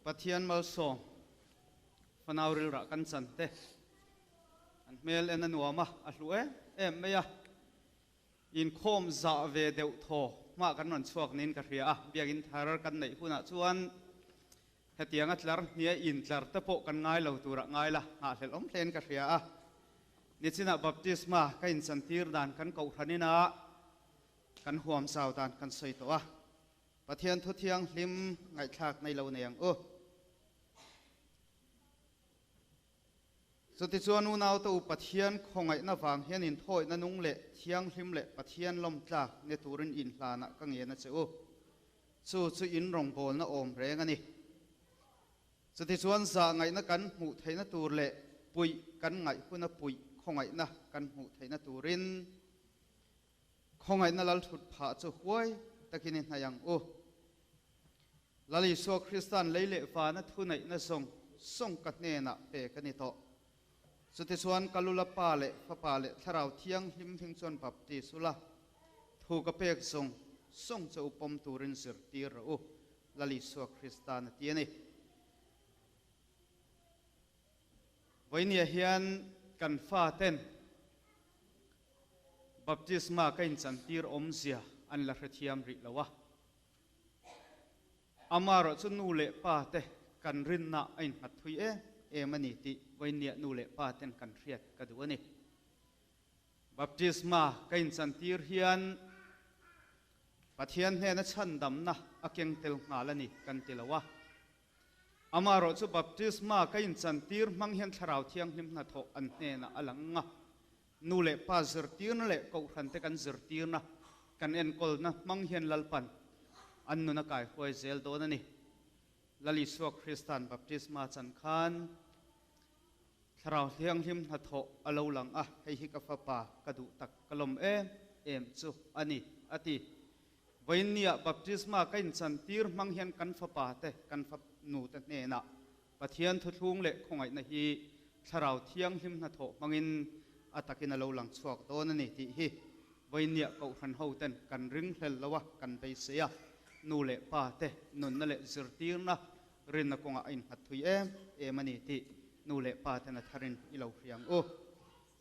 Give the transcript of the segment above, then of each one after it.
Pathian malsawm fanau rilrah kan chan te an hmel en a nuam a, a hlu em em mai a. Inkhawm zah ve deuh thaw hma kan rawn chhuak niin ka hria a, biakinn thar kan neih hunah chuan hetianga tlar hniai intlar te pawh kan ngai lo turah ngai la, nghahhlelh awm hlein ka hria a. Nichinah baptisma ka inchantir dan kan kohhranin a kan huam zau dan kan sawi tawh a, Pathian thu thianghlim ngaihthlak nei lo nei ang u. Chutichuan unaute u Pathian khawngaihna vang hian inthawihna nung leh thianghlim leh Pathian lawmtlak ni turin inhlanah ka ngen a che u. Chu chu in rawngbawlna awm reng a ni. Chutichuan zahngaihna kan hmuh theihna tur leh puih kan ngaih huna puih khawngaihna kan hmuh theihna turin khawngaihna lalthut phah chu huai takin i hnaih ang u. Lal Isua Krista'n lei leh vana thuneihna zawng zawng ka hnenah pek a ni tawh. Chutichuan ka lula Pa leh Fapa leh Thlarau Thianghlim hming chuan baptis ula, thu ka pek zawng zawng che u pawm turin zirtir rawh u, Lal Isua Krista'n a ti a ni. Vawinia hian kan faten baptisma ka inchantir awmzia an la hrethiam rih lo a. Amaherawh chu nu leh pa te kan rinna a innghat thui em em a ni tih vawinia nu leh pa ten kan hriat ka duh a ni. Baptisma ka inchantir hian Pathian hnena chhandamna a keng tel nghal a ni kan ti lo a. Amaherawh chu baptisma ka inchantir hmang hian Thlarau Thianghlim hnathawh an hnenah a lang a. Nu leh pa zirtirna leh kohhran te kan zirtirna, kan enkawlna hmang hian Lalpan an nun a kaihruai zel dawn a ni. Lal Isua Krista'n baptisma chan khan Thlarau Thianghlim hnathawh a lo lang a, hei hi ka fapa ka duh tak ka lawm em em chu a ni, a ti. Vawiinniah baptisma ka inchantir hmang hian kan fapa te, kan fanu te hnenah Pathian thuthlung leh khawngaihna hi Thlarau Thianghlim hnathawh hmangin a takin a lo lang chhuak dawn a ni tih hi vawinia Kohhran hoten kan ringhlel lo a, kan beisei a, nu leh pa te nunna leh zirtirna rinna kawngah a innghat thui em em a ni tih nu leh pa ten a tharin i lo hria ang u.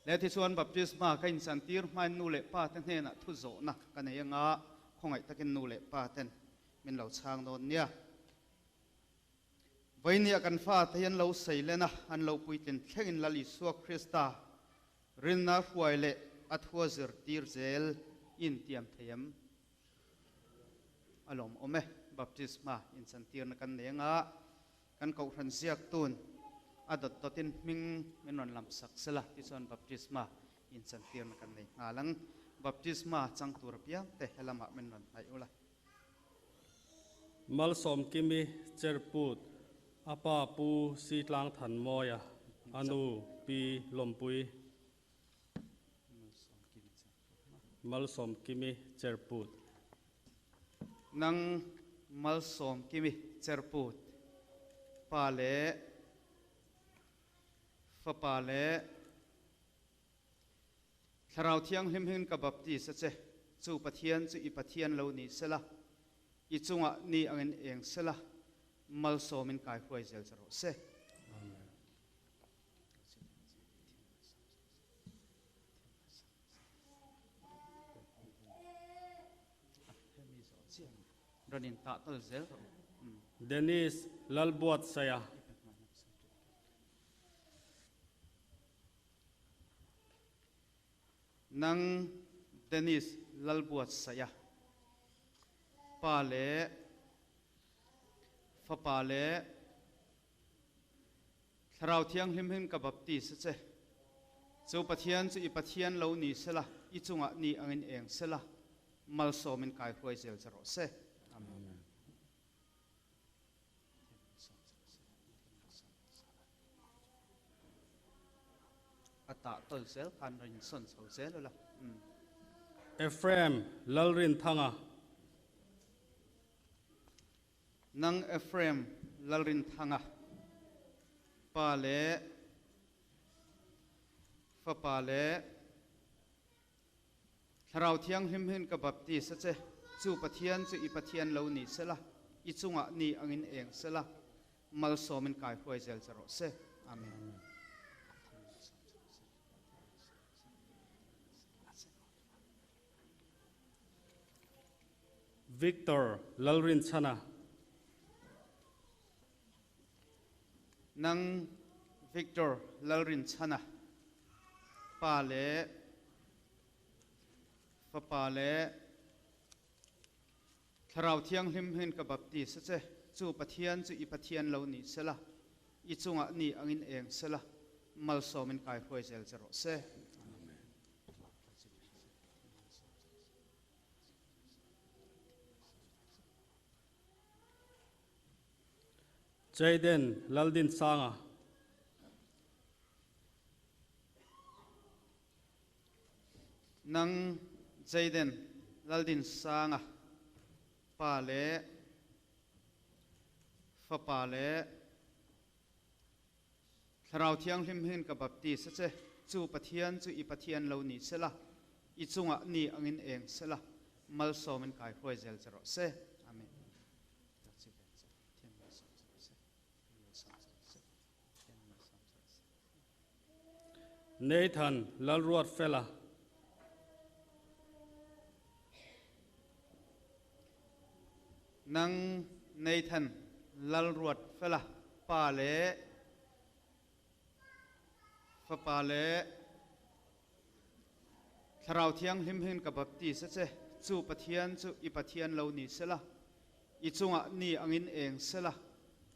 Le tichuan baptisma ka inchantir hmain nu leh pa te hnenah thu zawhna ka nei anga khawngaih takin nu leh pa ten min lo chhang dawn nia. Vawinia kan fate hi an lo seilen a, an lo puitlin thlengin Lal Isua Krista rinna hruai leh a thua zirtir zel intiam thei em? A lawmawm e, baptisma inchantirna kan nei anga kan kohhran ziaktun a dawt dawtin hming min rawn lam sak sela tichuan baptisma inchantirna kan nei nghal ang. Baptisma chang tur apiang te helamah min rawn hnaih ula. Malsawmkimi Cherput, a pa Pu Sitlang Thanmawia, a nu Pi Lawmpui. Malsawmkimi Cherput. Nang Malsawmkimi Cherput, pa leh fapa leh Thlarau Thianghlim hingin ka baptis a che, chu Pathian chu i Pathian lo ni sela, i chungah ni angin eng sela, malsawmin kai hruai zel che rawh se. Amen. Rawn in tah tal zel rawh u. Dennis Lalbuatsaia. Nang Dennis Lalbuatsaia, pa leh fapa leh Thlarau Thianghlim hin ka baptis a che. Chu Pathian chu i Pathian lo ni sela, i chungah ni angin eng sela, malsawmin kai hruai zel che rawh se. Amen. A tah tawl zel khan rawn insawn chho zel ula. Umm. Ephraim Lalrinthanga. Nang Ephraim Lalrinthanga, pa leh fapa leh Thlarau Thianghlim hin ka baptis a che, chu Pathian chu i Pathian lo ni sela, i chungah ni angin eng sela, Malsawmin kai hruai zel che rawh se. Amen. Victor Lalrinchhana. Nang Victor Lalrinchhana pa leh fapa leh Thlarau Thianghlim hin ka baptis a che. Chu Pathian chu i Pathian lo ni sela, i chungah ni angin eng sela, malsawmin kai hruai zel che rawh se. Amen. Jayden Laldinsanga. Nang Jayden Laldinsanga pa leh fapa leh Thlarau Thianghlim hin ka baptis a che. Chu Pathian chu i Pathian lo ni sela, i chungah ni angin eng sela, malsawmin kai hruai zel che rawh se. Amen. Nathan Lalruatfela. Nang Nathan Lalruatfela pa leh fapa leh Thlarau Thianghlim hin ka baptis a che. Chu Pathian chu i Pathian lo ni sela, i chungah ni angin eng sela,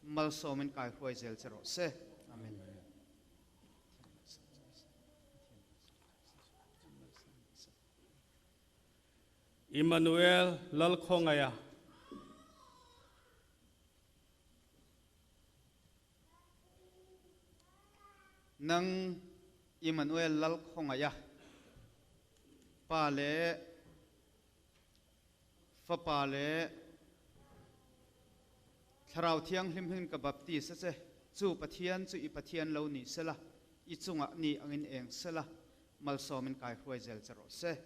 malsawmin kai hruai zel che rawh se. Amen. Emmanuel Lalkhawngaia. Nang Emmanuel Lalkhawngaia pa leh fapa leh Thlarau Thianghlim hin ka baptis a che. Chu Pathian chu i Pathian lo ni sela, i chungah ni angin eng sela, malsawmin kai hruai zel che rawh se. Amen.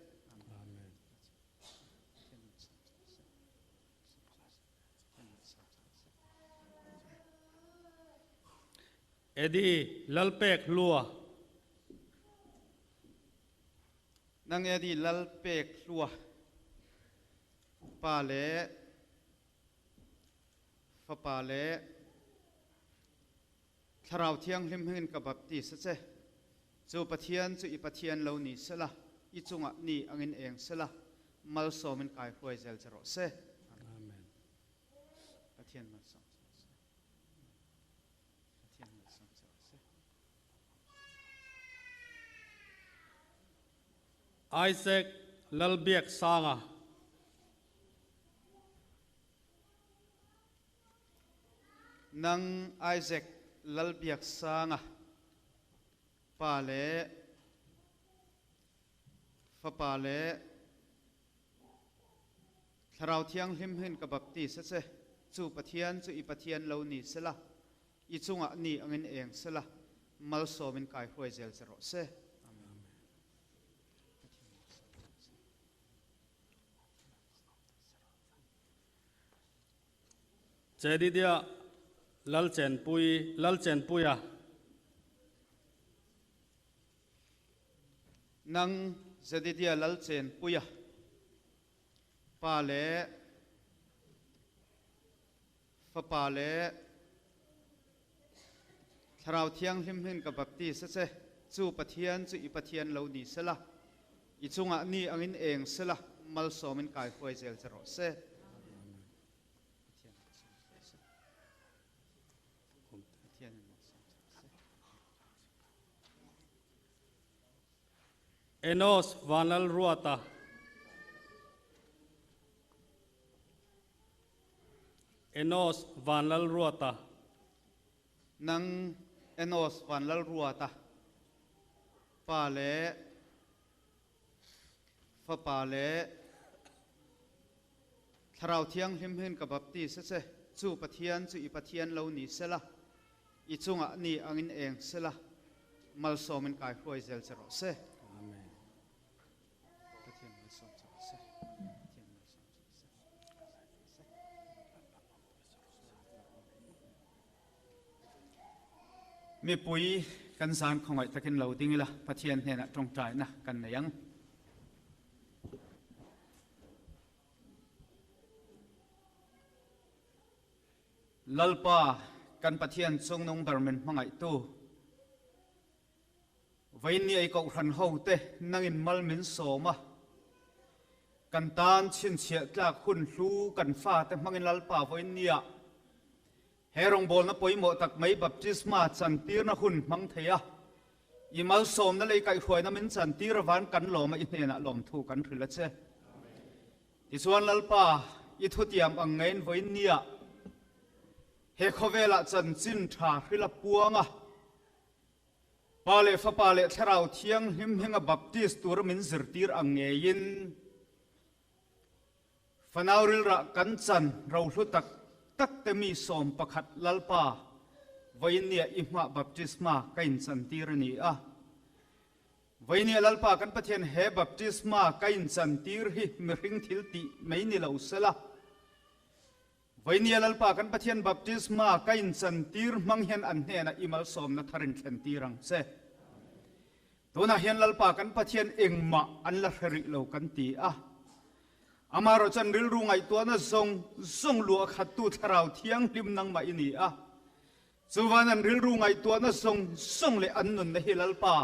Eddie Lalpek Hlua. Nang Eddie Lalpek Hlua pa leh fapa leh Thlarau Thianghlim hmingin ka baptis a che. Chu Pathian chu i Pathian lo ni sela, i chungah ni angin eng sela, malsawmin kai hruai zel che rawh se. Amen. Pathian malsawm che rawh se. Pathian malsawm che rawh se. Isaac Lalbiaksanga. Nang Isaac Lalbiaksanga pa leh fapa leh Thlarau Thianghlim hin ka baptis a che. Chu Pathian chu i Pathian lo ni sela, i chungah ni angin eng sela, malsawmin kai hruai zel che rawh se. Amen. Jedidia Lalchenpui Lalchenpuia. Nang Jedidia Lalchenpuia pa leh fapa leh Thlarau Thianghlim hin ka baptis a che. Chu Pathian chu i Pathian lo ni sela, i chungah ni angin eng sela, malsawmin kai hruai zel che rawh se. Enos Vanlalruata. Enos Vanlalruata. Nang Enos Vanlalruata pa leh fapa leh Thlarau Thianghlim hin ka baptis a che. Chu Pathian chu i Pathian lo ni sela, i chungah ni angin eng sela, malsawmin kai hruai zel che rawh se. Amen. Pathian malsawm che rawh se. Pathian malsawm che rawh se. Mipui kan zan khawngaih takin lo ding ila, Pathian hnenah tawngtaina kan nei ang. Lalpa, kan Pathian chungnung ber min hmangaihtu, Vawiin ei kohhran hote nangin mal min sawm a, kan tan chhinchhiah tlak hun hlu kan fate hmangin Lalpa vawiin nia he rawngbawlna pawimawh tak mai baptisma chantirna hun hmang thei a, i malsawmna lei kaihhruaina min chantir avan kan lawm a i hnenah lawmthu kan hrilh a che. Tichuan Lalpa, i thutiam ang ngeiin vawiin nia he khawvelah chanchin tha hrila puang a, Pa leh Fapa leh Thlarau Thianghlim hminga baptist tura min zirtir ang ngeiin fanau rilrah kan chan rohlu tak tak te mi 11 Lalpa vawiinnia i hmah baptisma ka inchantir a ni a. Vawiinnia Lalpa kan Pathian he baptisma ka inchantir hi mihring thil tih mai ni lo sela, Vawinia Lalpa kan Pathian baptisma ka inchantir hmang hian an hnenah i malsawmna thar in thlentir ang che. Tunah hian Lalpa kan Pathian engmah an la hre rih lo kan ti a. Amaherawh chuan rilru ngaihtuahna zawng zawng luah khattu Thlarau Thianghlim nangmah i ni a. Chuvan an rilru ngaihtuahna zawng zawng leh an nunna hi Lalpa,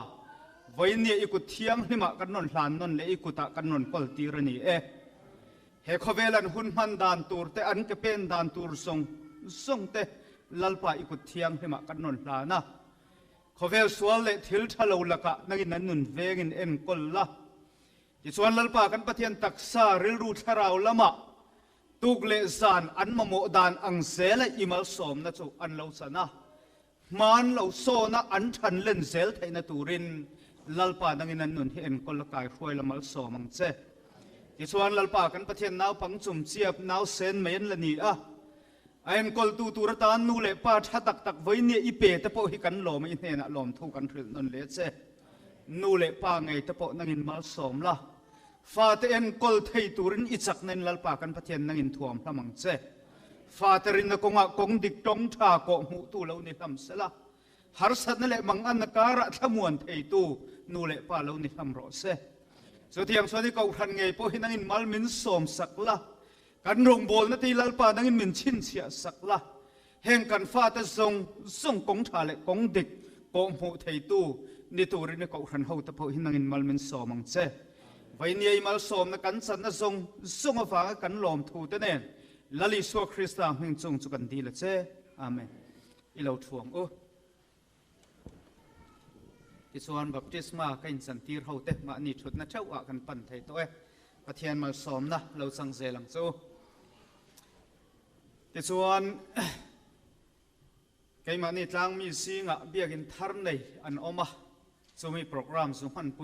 vawinia i kut thianghlimah kan rawn hlan nawn leh i kutah kan rawn kawltir a ni e. He khawvel an hun hman dan tur te, an ke pen dan tur zawng zawng te Lalpa i kut thianghlimah kan rawn hlan a. Khawvel sual leh thil tha lo lakah nangin an nun vengin enkawl la. Tichuan Lalpa kan Pathian taksa rilru thlarau lamah Tuk leh zan an mamawh dan ang zela i malsawmna chu an lo chan a, hman lo sawna an than len zel theihna turin Lalpa nangin an nun hi enkawl a kaihruai la malsawm ang che. Tichuan Lalpa kan Pathian naupang chumchiap nausen mai an la ni a, a enkawltu tur atan nu leh pa tha tak tak vawinia i pe te pawh hi kan lawm a, i hnenah lawmthu kan hrilh nawn leh che. Nu leh pa ngei te pawh nangin malsawm la. Fate enkawl thei turin i chakna in Lalpa kan Pathian nangin thuam hlam ang che. Fate rinna kawngah kawng dik tawng tha kawh hmuhtu lo ni hlam sela, harsatna leh manganna karah thlamuan theitu nu leh pa lo ni hlam rawh se. Chutiang chuan i kohhran ngei pawh hi nangin mal min sawm sak la, kan rawngbawlna te hi Lalpa nangin min chhinchhiah sak la, heng kan fate zawng zawng kawng tha leh kawng dik pawh hmuh theitu ni turin i kohhran hote pawh hi nangin mal min sawm ang che. Vainiai malsawmna kan channa zawng zawng avanga kan lawmthu te nen Lal Isua Krista hming chung chu kan dil a che. Amen. I lo thuang u. Tichuan baptisma ka inchantir hote mahni thutna theuh ah kan pan thei tawh e. Pathian malsawmna lo chang zel ang che u. Tichuan, keimahni tlangmi zingah biakinn thar nei an awm a, chumi programme zu hmanpui.